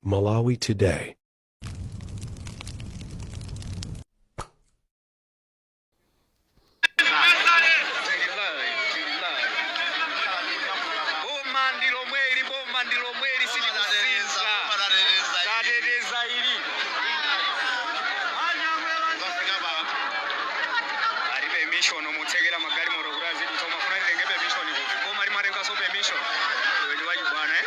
Malawi Today. Boma ndi lomweli, boma ndi lomweli, sitikusinza. Tateteza ili. Ali permission mutsekera magalimoto kuti azidutsa. Umafuna titenge permission kuti boma limatenganso permission? Iwe ndi wachibwana, eh?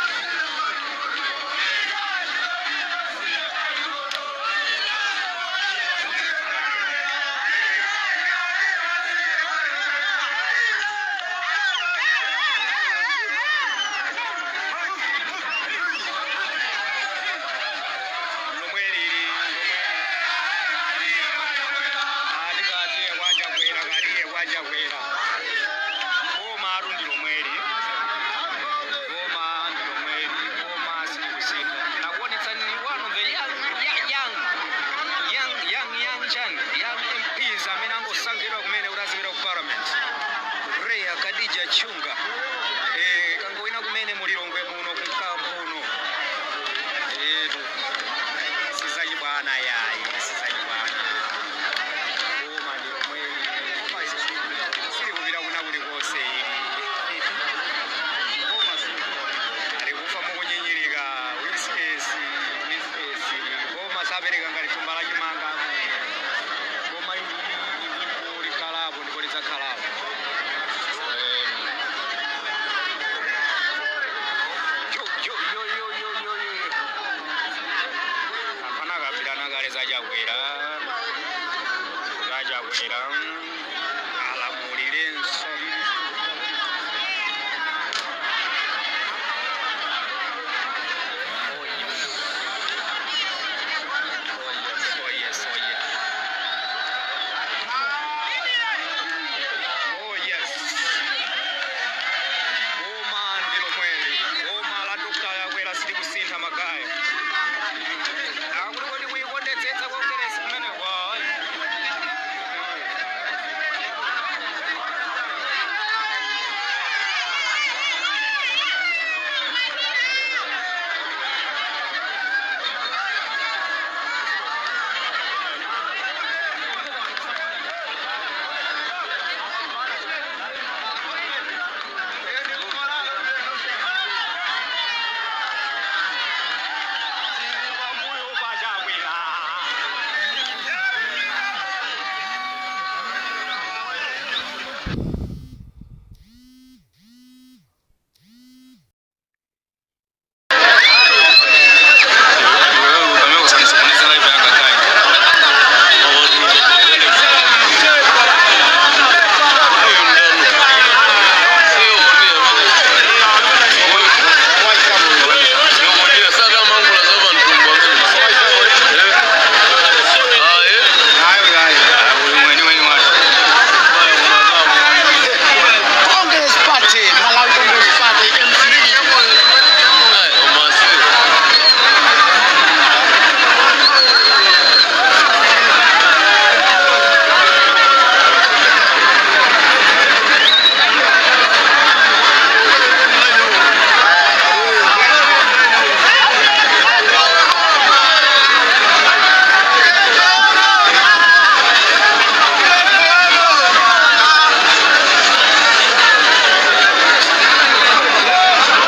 Lomweli ili, ati katiye kwachakwera, katiye kwachakwera. Boma atu ndi lomweli, boma ndi lomweli, boma silikusintha. Nakuonetsani one of the young young young young young chan young MPs amene angosankhidwa kumene kuti azipita ku parliament, Rea Khadija Chunga, kangowina kumene mulilongwe muno kumkampuno etu. Sizachibwana yayi, sizachibwana. Boma ndi lomweli, silikupita kuna kulikonse ili. Ali kufa mukunyinyirika wiskesi wiskesi. Boma sapereka ngati thumba la chimanga. Boma ili ndipo likhalapo ndipo lidzakhalapo. Yo yo yo yo yo yo yo, anthu anakapirana kale zachakwera, zachakwera alamulirenso. Oh yes. Oh yes, oh yes, oh yes. Oh yes. Boma ndi lomweli. Boma la Dr. Chakwera silikusintha magayo. Akuti kodi kuyikondetsetsa Congress kumene kwa. Tili pambuyo pa Chakwera. Wewe usanisokoneze live yanga kai. Hayo hayo. Mweni mweni watu. Congress Party, Malawi Congress Party, MCP.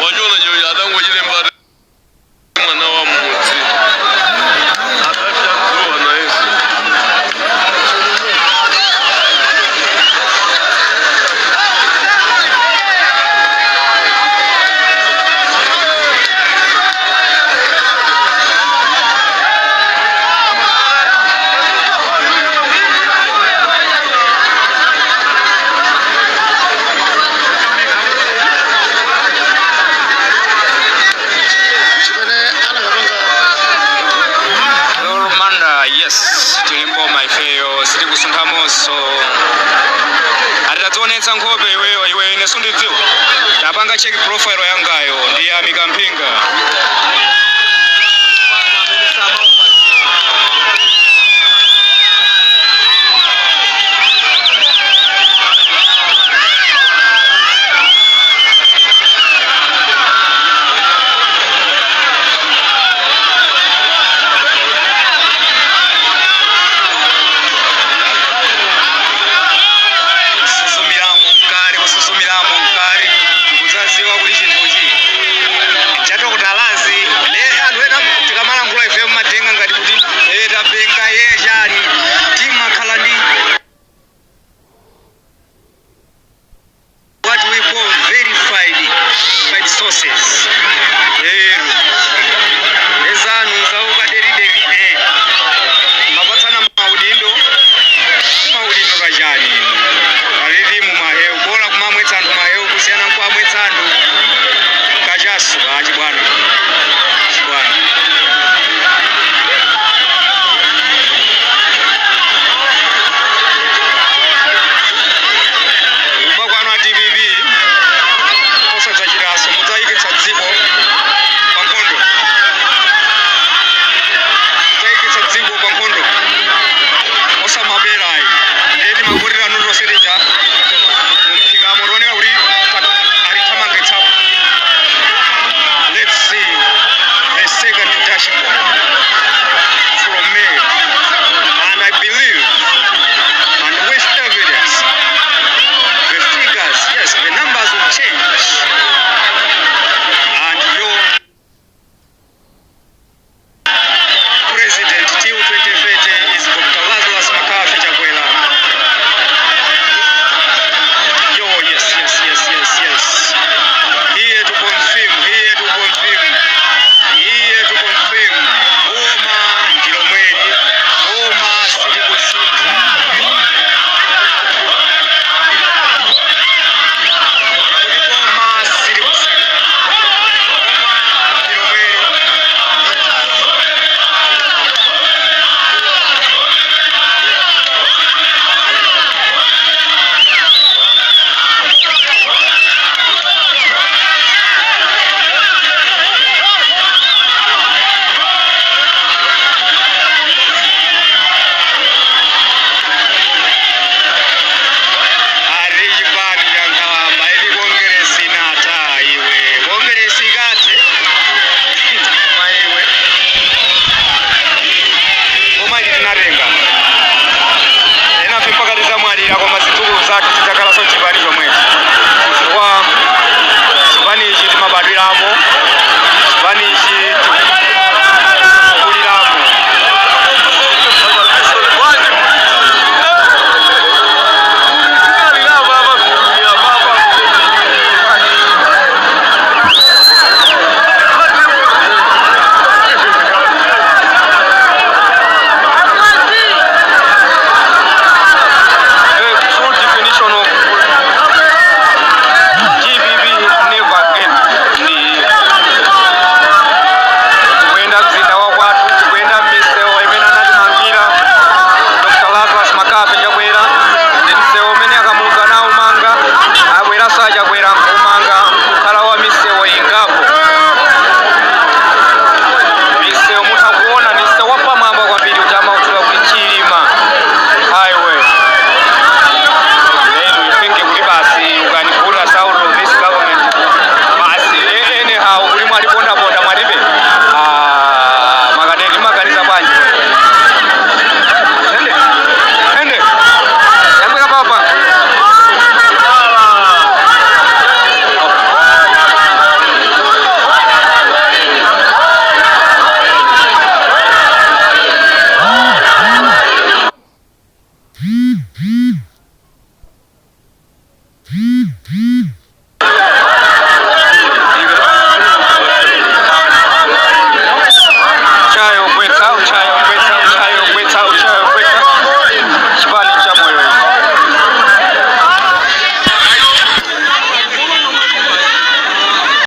Wachona jo adangochile mbari mwana wa mudzi akashadziwa nayesu. Chimene anakapanga. Lord, yes, tilimboma ifeyo, sitikusunthamonso. Atitadzionetsa nkhope iweyo, iwe ine sundidziwa. Tapanga check profile yangayo, ndi Yamika Mpinga.